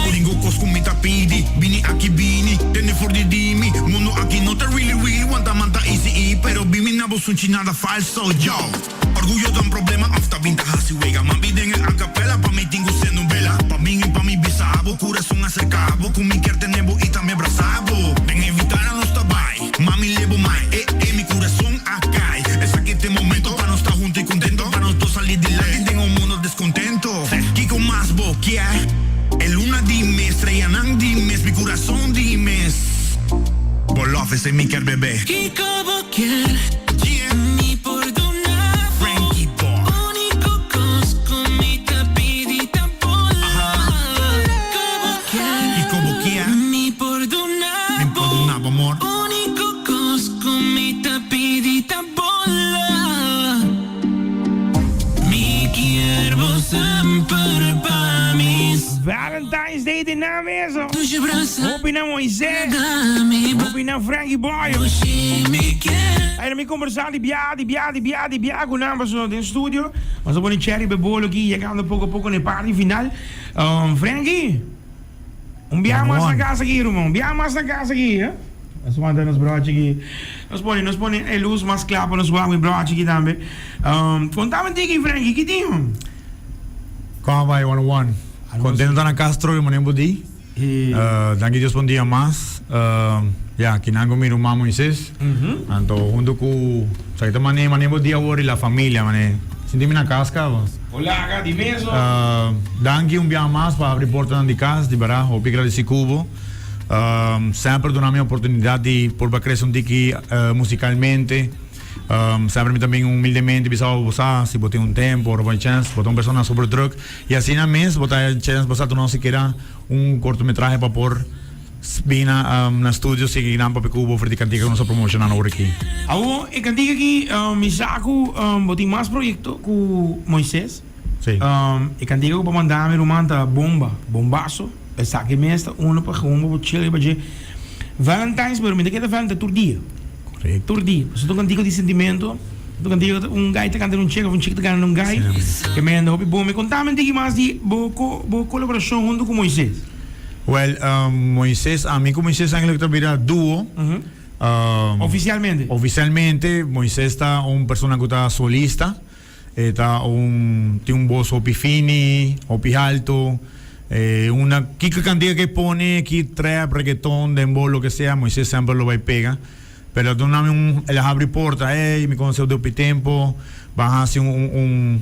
Úniko kos ku mi ta pidi, bini aki bini, tende for di di mi. Mundu aki no ta really really, wanta man ta easy i, pero bimi na bo sunchi nada falso, yo. Orguyo ta un problema of ta bin ta hasi wega, man bi den e acapella pa mi tin ku sendo un bela. Pa bin i pa mi bisa bo kurason aserka bo ku mi kier tene bo i tambe brasa bo. Den e vitara nos ta bai, mami lebo mai, e e mi kurason a kai. Esaki t'e momento pa nos ta hunto i kontento, pa nos dos sali dilanti den un mundo deskontento. Kiko mas bo kier? E luna di mes, streanan di mes, mi kurason di mes. Bo love esei mi kier bebe. Kiko bo kier? Mi por duna bo Frankie Boy. Úniko kos ku mi ta pidi ta bo love. Kiko bo kier? Kiko bo kier? Mi por duna Mi por duna bo amor. Úniko kos ku mi ta pidi ta bo love. Mi kier bo semper pa mi. Valentine's Day den nan mes. Hopi na Moises, hopi na Frankie Boy. Ay, mi conversa di bia, di bia, di bia, di bia cu nan paso den studio. Nos a pone cherry be bolo aki, yegando poco a poco na e parti final. Frankie, un bia mas na casa aki, ruman, un bia mas na casa aki, eh. Nos wanta nos brochi aki. Nos pone, nos pone e luz mas cla pa nos wak mi brochi aki tambe. Contame tiki, Frankie, ki tin? Con a bai, one one. Contento ta na cas trobe manen bo di. Danki Dios pa un dia mas. Ya, kinan cu mi ruman Moises. Anto hunto cu sa ta mane mane bo di awor y la familia mane sinti mi na cas caba. Hola, di meso. Danki un biaha mas pa habri portanan di cas, di berdad hopi gradeci cu bo. Semper duna mi oportunidad di por ba crece un tiki musicalmente. Semper mi ta bin humildemente bisa bo sa si bo tin un tempo ora bo hay chance, bo ta un persona super druk. Y asina mes bo ta chens bo sa duna nos sikiera un cortometrahe pa por bin na na studio sigui nan papia cu bo over di cantica cu nos a promociona awor aki. Awor e cantica aki mi sa cu bo tin mas proyecto cu Moises. Si. E cantica cu bo manda mi ruman ta bomba, bombazo. Esaki mes ta uno pa gewoon bo por chill riba dje. Valentines pero mi ta keda Valentine tur dia. Correcto. Tur dia. Pasobra ta un cantico di sentimento. Ta un cantico ta un guy ta canta na un chick of un chick ta canta na un guy. Ke menda hopi bon. Mi contame un tiki mas di bo bo colaboracion hunto cu Moises. Well, Moises, ami cu Moises eigenlijk ta bira duo. Oficialmente. Oficialmente, Moises ta un persona cu ta solista. E ta un tin un bos hopi fini, hopi halto. E una kiko kantiga ke pone ki trap, reggaeton, dembow, loke sea, Moises semper lo bai pega. Pero a duna mi un, el a habri porta, ey, mi konoseu di hopi tempo, ban hasi un un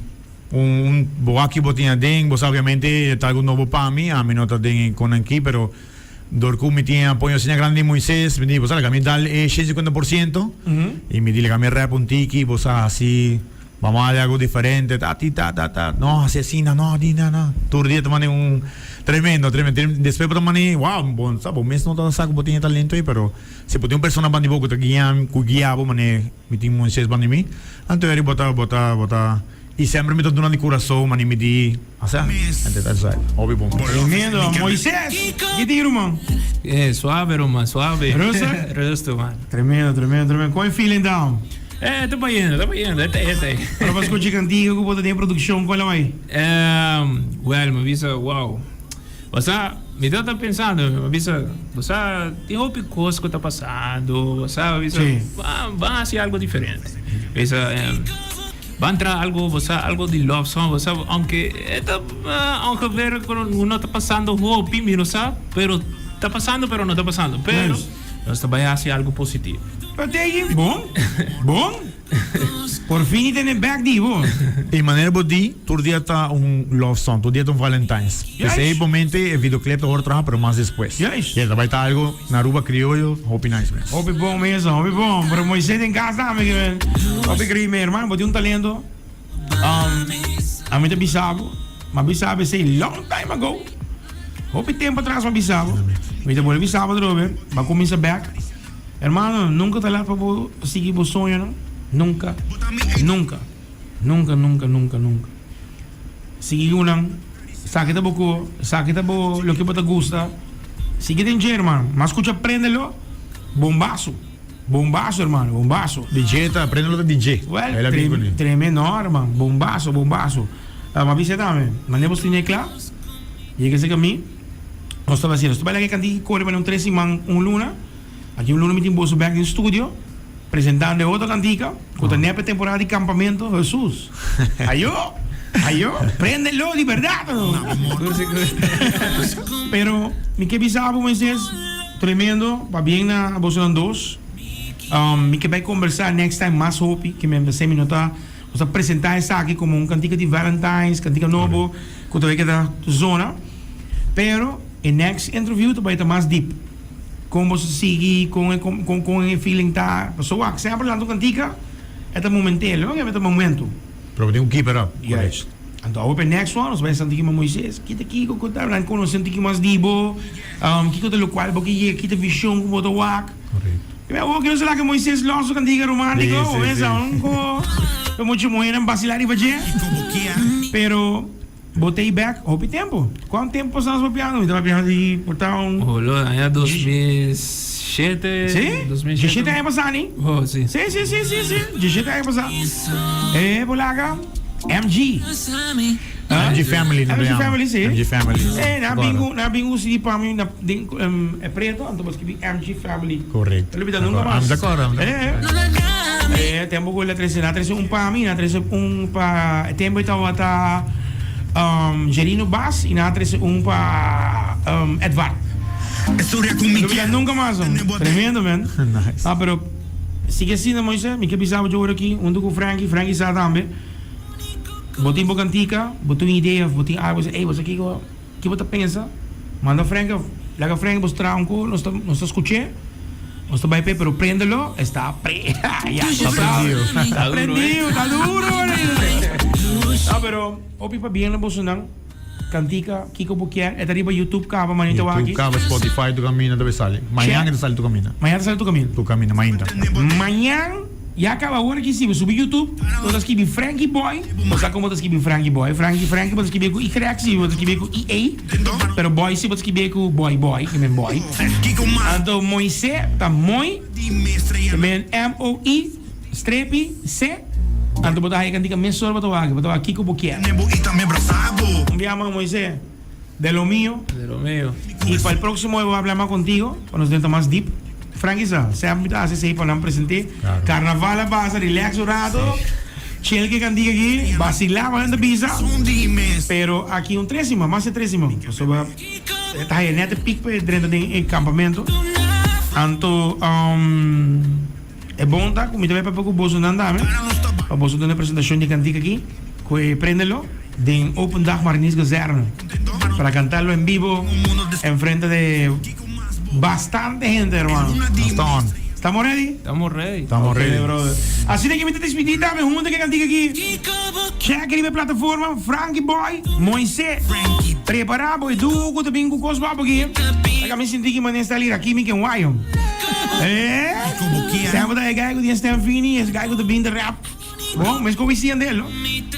un un bo aki bo tin aden, bo sa obviamente e ta algu nobo pa mi, ami no ta den e konan aki, pero dor ku mi tin e apoyo asina grandi di Moises, mi di, bo sa laga mi dal e 150 por siento, i mi di laga mi rap un tiki, bo sa hasi. Vamos a hacer algo diferente, ta ti ta ta ta, no hasi asina, no di na na. Tur dia ta manda un tremendo, tremendo. Despues bo ta manda wow, bo sa bo mes no ta sa ku bo tin e talento ei, pero si bo tin un persona banda di bo ku ta guia ku guia bo manera mi tin Moises banda di mi, anto eri bo ta bo ta bo ta i semper mi ta duna di kurason manera mi di osea ente ta sa hopi bon. Tremendo, Moises, ki tin ruman? Eh, suave ruman, suave. Rustig? Rustig man. Tremendo, tremendo, tremendo. Kon e feeling down? Eh, ta bayendo, ta bayendo, e ta, e ta. Ora bo scucha cantica cu bo ta den produccion, cual away? Ehm, well, mi bisa, wow. Bo sa, mi tabata pensando, mi bisa, bo sa, tin hopi cos cu ta pasando, bo sa, mi bisa, Sí. ban, ban haci algo diferente. Mi bisa, ehm, ban traha algo, bo sa, algo di love song, bo sa, aunke e ta ongeveer cu no ta pasando hopi, mi no sa, pero ta pasando, pero no ta pasando, pero. Nice. Nos ta bai haci algo positivo. Pero te yi bon, bon. Por fin y tene bek di bo. E manera bo di, tur dia ta un love song, tur dia ta un Valentine's. Juist. P'esei bo mente e videoclip ta hor traha, pero mas despues. Juist. Y ta bai ta algo na Aruba crioyo, hopi nice mes. Hopi bon mes, hopi bon. Pero Moises den cas tambe ke men. Hopi cree mi hermano, bo tin un talento. Um, ami ta bisa bo, m'a bisa bo esei long time ago. Hopi tempo atras m'a bisa bo. Mi ta bolbe bisa bo atrobe, b'a cuminsa bek. Hermano, nunca ta lat pa bo sigui bo soñonan. Nunca, nunca, nunca, nunca, nunca, nunca. Sigui cu nan, esaki ta bo co, esaki ta bo loke bo ta gusta. Sigui den dje, hermano. M'a scucha Préndelo, bombazo. Bombazo, hermano, bombazo. DJ ta, Préndelo ta DJ. Well, El a bin kuné. tremendo, hermano. Bombazo, bombazo. Ah, m'a bisa tambe, mane bo tene kla, yega cerca mi, nos ta haciendo. Nos ta baila ke kanti kore pa un tres siman, un luna. Aki un luna mi tin boso bek den studio, presentando e otro kantika, ku ta nèp e temporada di kampamento, Hesus. Ayo, ayo, préndelo di bèrdat. Pero mi ke bisa bo, Moises, tremendo, pabien na bosonan dos. Mi ke bai kombersá next time mas hopi, ke mi a mi no ta, nos ta presentá esaki komo un kantika di Valentine's, kantika nobo, ku ta bai keda zona. Pero e next interview ta bai ta mas deep. Kon boso ta sigui, kon e kon kon e feeling ta. Pasobra wak, semper lanta un kantika e ta momentele, no e ta momento. Pero bo tin ku keep it up. Juist. Anto awe pa e next one nos bai sa un tiki mas Moises, kita kiko ku ta nan konosé un tiki mas di bo, kiko ta lokual bo ke yega, ki ta vishon ku bo ta wak. Korekto. I mi awor ke nos a laga Moises lòs su kantika romantiko, Sí, bo sí, pensa sí. un ko ta mucha muhénan basilá riba dje. Pero bo ta ei bek hopi tempu. Kuantu tempu pasá nos papiando? Mi ta papiando di por ta un. Olo, aña 2007. Sí? 2007. Diesshete aña pasá ni? Oh, sí. Sí, sí, sí, sí, sí. Diesshete aña pasá. E bo laga MG. Ah? MG Family, no MG Family, sí. MG Family. Eh, na bingu, na bingu CD pa mi na den e preto, anto bo skibi MG Family. Correcto. Lo bida nunca mas. Am d'accord, am Eh, eh. Eh, tempo ku la trece, na trece un pa mi, na trece un pa tempo tabata Jerino Bass y na trece un pa Edward. Lo bida nunca mas. Tremendo, man. Nice. Ah, pero sigue asina, Moisés. Mi ke bisa bo djora aki, hunto ku Frankie, Frankie sa tambe. Bo tin bo kantika, bo tin un idea of bo tin algo, bo bisa, ey, bo sa kiko, ki bo ta pensa? Manda Frankie of laga Frankie bo traha un ko, nos ta, nos ta skuch'é, nos ta bai p'e, pero préndelo, e sta pre, ya, Está prendido. Está prendido, está duro. No, pero hopi pabien na bosonan, kantika, kiko bo kier, e ta riba YouTube kaba, manita YouTube waki. kaba, Spotify tu kaminda ta bai sali. Mañan e ta sali tu kaminda. Mañan ta sali tu kaminda. Tu kaminda, mainta. Mañan. Ya caba awor aki si bo subi YouTube bo ta skibi Frankie Boy bo sa como ta skibi Frankie Boy Frankie Frankie bo ta skibi cu Y si bo ta skibi cu I A pero Boy si bo ta skibi cu Boy Boy ke men Boy anto Moise ta Moy ke men M O I strepi C anto bo ta haya cantica mesora bo ta wak bo ta wak kico bo kier un bia mas Moise de lo mio De lo mio. Y pa el próximo voy a hablar más contigo, pa nos dentro más deep. Frankie sa, semper mi ta haci esey pa nan presente. Claro. Carnaval a pasa, relax un rato. Chill ke cantica aki, vacila pa nan ta bisa. Pero aki un tres siman, mas di tres siman. Pasobra ta haya net e piek pa e drenta den e campamento. Anto, e bon ta cu mi ta bay papia cu bosonan tambe, pa boso duna e presentacion di e cantica aki. Cu e Prendelo den Open Dag Mariniers Kazerne para cantarlo en vivo en frente de bastante gente, hermano. Nos ta on. Estamos ready? Estamos ready. Estamos Ok, ready. brother. Asina que mi ta despidi tambe hunto ke cantica aki. Check riba e plataforma Frankie Boy Moisés. Prepara bo e duo cu ta bin cu cos guapo aki. Laga mi sinti ki manera sta lira aki mi ken wayo. Eh? Semper ta e guy cu tin stem fini, e guy cu ta bin ta rap. Bon, mes ku Wisin Yandel, no?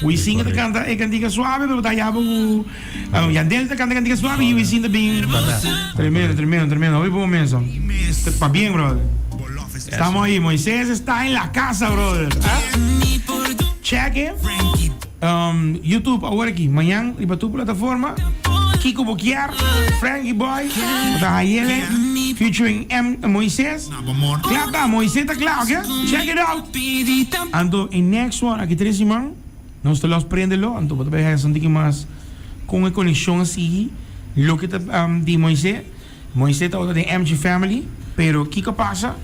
Wisin ta kanta e kantika suave, pero ta yaba ku Yandel ta kanta e kantika suave i Wisin ta bin. Tremendo, tremendo, tremendo. Hopi bon mes. Pabien, brother. Estamos ahí. Moisés está en la casa, brother. Check it. YouTube awor aki. Mañan riba tur plataforma. Kiko bo kier, Frankie Boy, bo ta hayele featuring M Moises. Kla ta, Moises ta kla, ok? Check it out. Anto e next one aki tres siman nos ta los prendelo, anto bo ta bay haya un tiki mas con e conexion a sigui loke ta di Moises. Moises tabata den MG Family, pero kiko a pasa?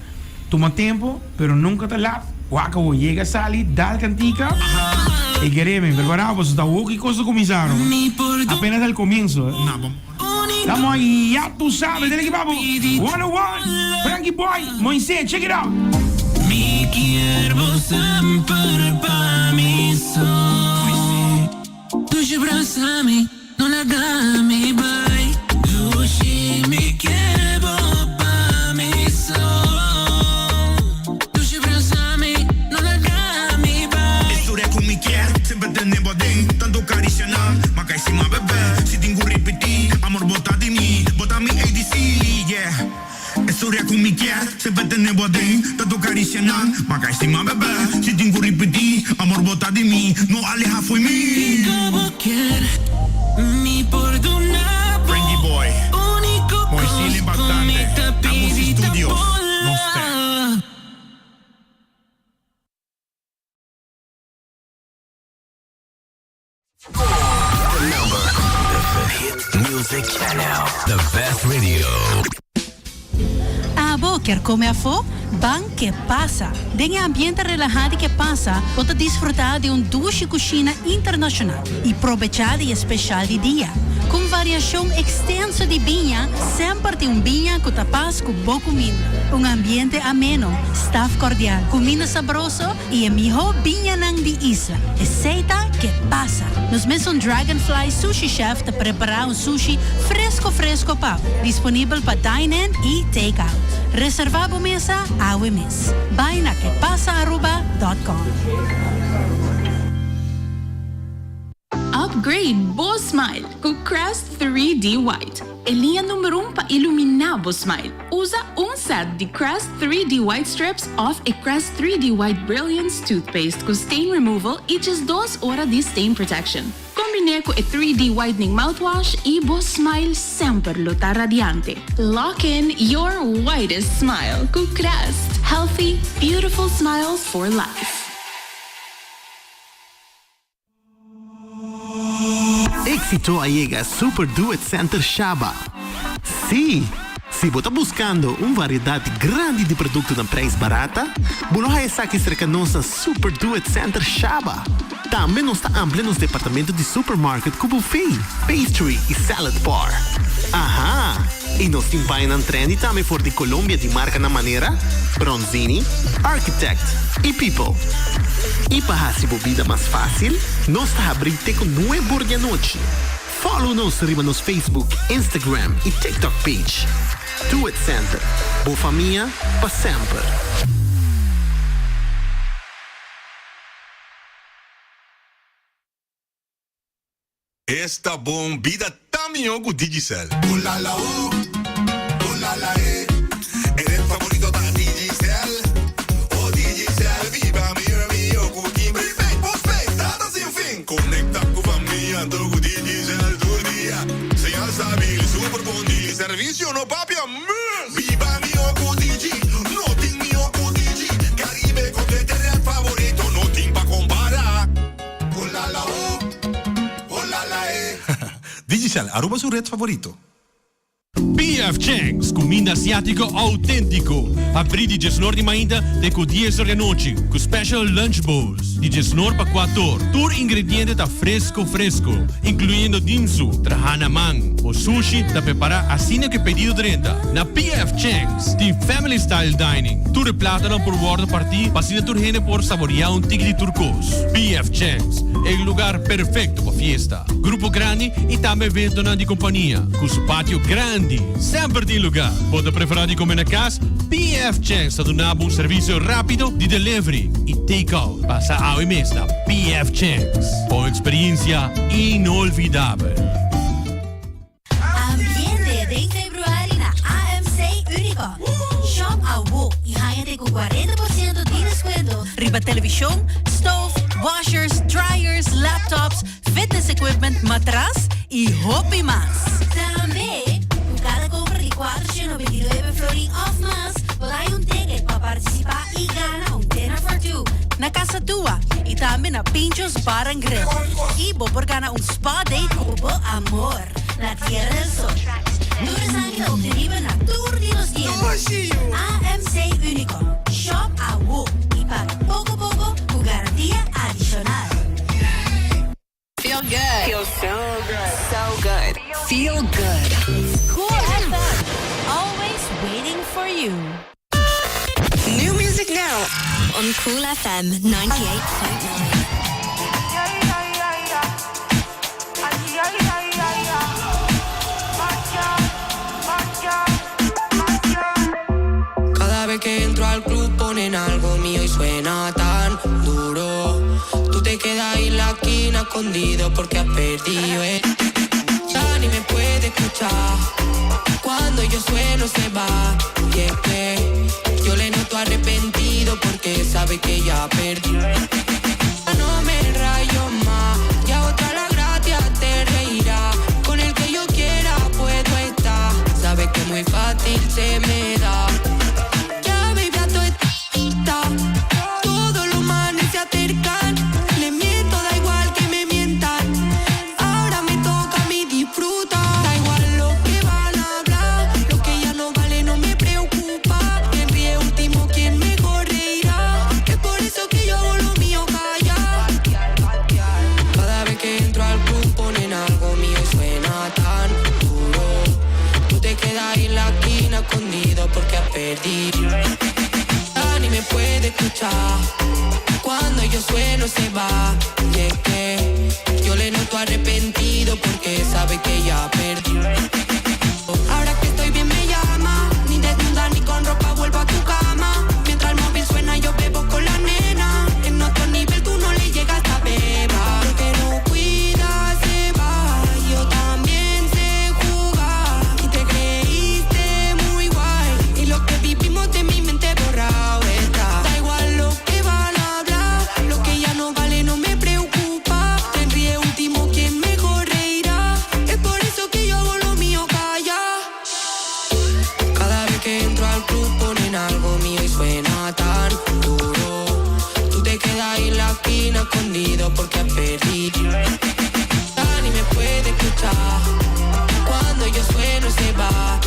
Tuma tempo, pero nunca ta lat. Wak awor, yega sali, dal cantica y kereme. Prepara pasobra ta hoki cos ta cuminsa no. Apenas el comienzo. Tamo ahi, ya tu sabe, dele ki papo. 101, Frankie Boy, Moises, check it out. Mi kier bo semper pa mi so. Dushi brasa mi, no laga mi bai. Dushi mi kier bo pa mi so. Dushi brasa mi, no laga mi bai. Historia ku mi kier, semper tene bo aden. Tantu karisianan, ma kai sima bebé. Si tin ku ripití, amor bo ta di mi, bo ta mi ADC. Historia ku mi kier Semper tene bo aden Tanto karisianan Ma kai stima bebé Si tin ku ripití Amor bo ta di mi No aleha fo'i mi. Kiko bo kier Mi por duna bo Frankie Boy Úniko Moisil kos ku mi Impactante ta Amos pidi ta Studios bo Nos te. love. Music Channel, the best radio. Abo kier come afo? Ban Ke Pasa! Den e ambiente relaha di Ke Pasa bo ta disfruta di un dushi cushina internacional y probecha di e special di dia. Cu un variacion extenso di biña, semper tin un biña cu ta pas cu bo cuminda. Un ambiente ameno, staf cordial, cuminda sabroso y e miho biñanan di isla. Esey ta Ke Pasa! Nos mesun Dragonfly Sushi Chef ta prepara un sushi fresco fresco pa bo. Disponibel pa dine in y take out. Reserva bo mesa awe mes. Bay na kepasaaruba dot com. Upgrade bo smile cu Crest 3D White, e liña number un pa ilumina bo smile. Usa un set di Crest 3D White Strips of e Crest 3D White Brilliance Toothpaste cu stain removal y 12 ora di stain protection. Combine cu e 3D Whitening Mouthwash y bo smile semper lo ta radiante. Lock in your whitest smile cu Crest. Healthy, beautiful smiles for life. Éxito a yega Super Do It Center Shaba! Sí! Si bo ta buskando un variedat grandi di produkto na prijs barata, bo lo haya esaki serka nos na Super Do It Center Shaba! Tambe nos ta amplia nos departamento di supermarket ku buffet, pastry i salad bar. Aha! I nos tin pañanan trendy tambe for di Colombia di markanan manera, Bronzini, Architect i People. I pa hasi bo bida mas fásil, nos ta habrí te ku nuebor di anochi. Follow nos riba nos Facebook, Instagram i TikTok page. Do It Center, bo famia pa semper. Esta bon bida ta mihó ku Digicel. Ulala u, ulala e, e red favorito ta Digicel. Oh Digicel, biba mihó mihó ku tin prepaid, postpaid, data sin fin. Konekta ku famia anto ku Digicel tur dia. Señal stabil i super bon di servisio no papia mes. Biba mihó ku Digi, no tin mihó ku Digi. Caribe konekta e red favorito, no tin pa kompara. Olala o, olala e. Digicel, Aruba su red favorito. PF Chang's, cuminda asiatico autentico. Habri di diesnor di mainta te cu diesor di anochi cu special lunch bowls di diesnor pa cuator. Tur ingrediente ta fresco fresco, incluyendo dimsu traha na man. Bo sushi ta prepara asina cu e pedido drenta. Na PF Chang's tin family style dining. Tur e platonan por wordo parti pa asina tur hende por saborea un tiki di tur cos. PF Chang's, e lugar perfecto pa fiesta, grupo grandi y tambe eventonan di compania. Cu su patio grandi, semper tin lugar. Bo ta prefera di come na cas? PF Chang's ta duna bo un servicio rapido di delivery y take-out. Pasa awe mes na PF Chang's pa un experiencia inolvidabel. Ambiente den februari na AMC Unicom. Shop awo y haña te cu 40% di descuento riba television, stove, washers, dryers, laptops, fitness equipment, matras y hopi mas. Tambe, cu cada compra di 499 florin of mas, bo ta haña un ticket pa participa y gana un dinner for two na Casa Tua y tambe na Pinchos Bar and Grill. Y bo por gana un spa date cu bo amor. Na Tierra del Sol. Tur esaki ta obtenibel na tur di nos tienda. AMC Unicom. Shop awo y paga poco poco cu garantia adicional. Feel good. Feel so good. So good. Feel good. Cool FM. Always waiting for you. New music now on Cool FM 98.9. Cada vez que entro al club ponen algo mío y suena tan duro. Tú te quedas ahí en la esquina escondido porque has perdido el... Ya ni me puede escuchar. Cuando yo sueno se va. Y es que yo le noto arrepentido porque sabe que ya perdió. No me rayo más, ya otra la gracia te reirá. Con el que yo quiera puedo estar, sabe que muy fácil se me da. Ya baby, a todo está. Todos los manes se acercan, le miento, da igual que me mientan. Ahora me toca a mí disfrutar. Da igual lo que van a hablar, lo que ya no vale no me preocupa. Quien ríe último, quien mejor reirá. Es por eso que yo hago lo mío, calla. Cada vez que entro al club ponen algo mío y suena tan duro. Tú te quedas ahí en la esquina escondido porque has perdido. Ya ni me puede escuchar. Cuando yo sueno se va. Y es que yo le noto arrepentido porque sabe que ya perdió. Ahora que estoy bien me llama. Ni desnuda ni con ropa vuelvo a tu cama. Mientras el móvil suena yo bebo con la nena. En otro nivel tú no le llegas a beba. Lo que no cuida se va. Yo también sé jugar. Y te creíste muy guay. Y lo que vivimos de mi mente borrado está. Da igual lo que van a hablar. Lo que ya no vale no me preocupa. Quien ríe último, quien mejor reirá. Es por eso que yo hago lo mío, calla. Cada vez que entro al club ponen algo mío y suena tan duro. Tú te quedas ahí en la esquina escondido porque has perdido. Ya ni me puede escuchar. Cuando yo sueno se va.